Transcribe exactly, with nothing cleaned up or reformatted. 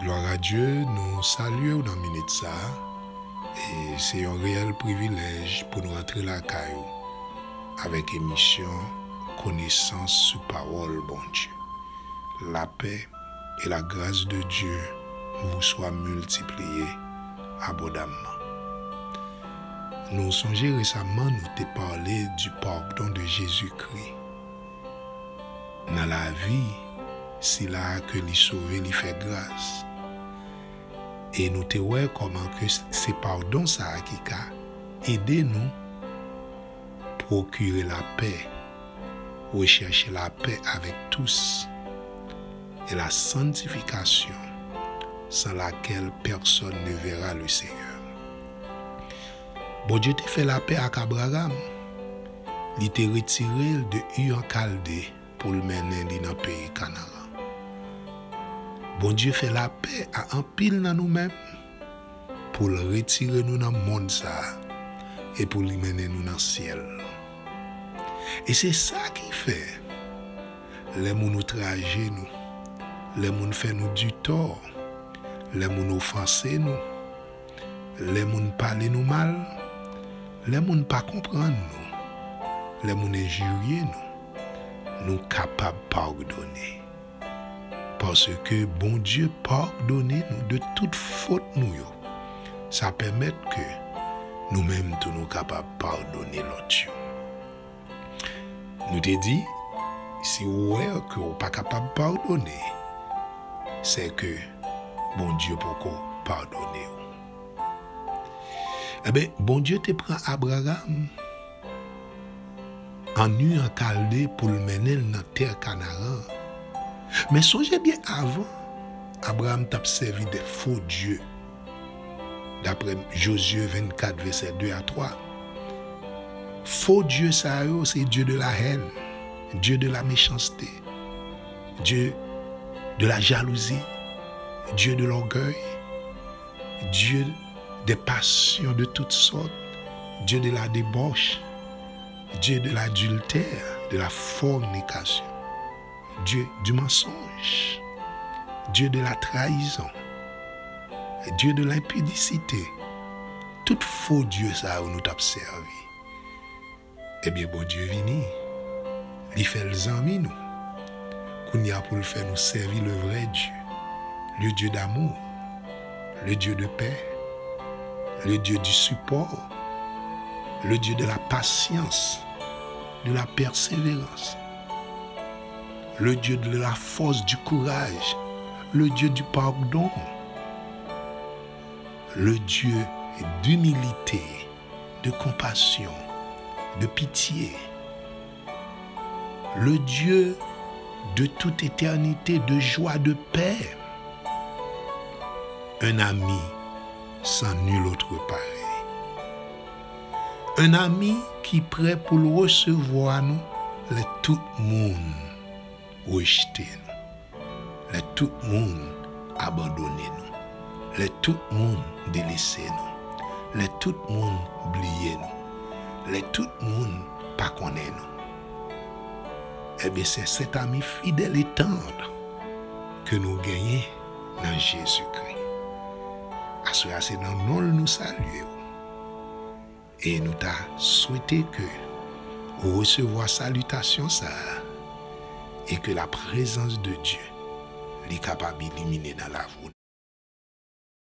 Glwa a Dye, nou salye w nan minit sa a. E se yon reyèl privilèj pou nou rantre lakay ou avèk emisyon Konesans sou Pawòl Bondye. Lapè e lagras de Dye vous soient multipliées abondamman. Nou sonje resaman nou te pale du pardon de Jésus-Christ. Nan lavi, sila a ke li sove, li fè gras. E nou te wè kòman ke se padon sa a ki ka ede nou pwokire lapè, rechèche lapè avèk tous, et la sanctification sans laquelle personne ne verra le Seigneur. Bondye te fè lapè ak Abraram. Li te retire l de Ur an Kalde pou l mennen li nan peyi Kanaran. Bondye fè lapè a anpil nan nou menm pou l retire nou nan mond sa a e pou li mennen nou nan syèl. E se sa ki fè, lè moun outraje nou, lè moun fè nou ditò, lè moun ofanse nou, lè moun pale nou mal, lè moun pa konprann nou, lè moun enjirye nou, nou kapab padone. Paske Bondye padone nou de tout fot nou yo. Sa pèmèt ke nou menm tou nou kapab padone lòt yo. Nou te di, si w wè ke w pa kapab padone, se ke Bondye poko padone w. Eben, Bondye te pran Abraram an Ur an Kalde pou l mennen l nan tè Kanaran. Men sonje byen, avan, Abraram t ap sèvi de fo dye. Daprè Jozye vennkat, vèsè de a twa, fo dye sa yo se dye de la haine, dye de la méchanceté, dye de la jalousie, dye de l'orgueil, dye des passions de toutes sortes, dye de la débauche, dye de l'adultère, de la fornication, dye du mensonge, dye de la trahison, dye de l'impudicité. Tout fo dye sa yo nou t ap sèvi. Ebyen, Bondye vini, li fè l zanmi nou. Kounye a pou l fè nou sèvi le vrai Dieu, le Dieu d'amour, le Dieu de paix, le Dieu du support, le Dieu de la patience, de la persévérance, le Dieu de la force, du courage, le Dieu du pardon, le Dieu d'humilité, de compassion, de pitié, le Dieu de toute éternité, de joie, de paix, un ami sans nul autre pareil. Un ami ki prè pou l resevwa nou lè tout moun rejte nou, lè tout moun abandone nou, lè tout moun delese nou, lè tout moun bliye nou, lè tout moun pa konnen nou. Ebyen, se sèt ami fidèl e tann ke nou genyen nan Jezikri. Aswè a, se nan non l nou salye w. E nou ta swete ke ou resevwa salitasyon sa a e ke la prezans de Dye li kapab ilimine nan lavi w.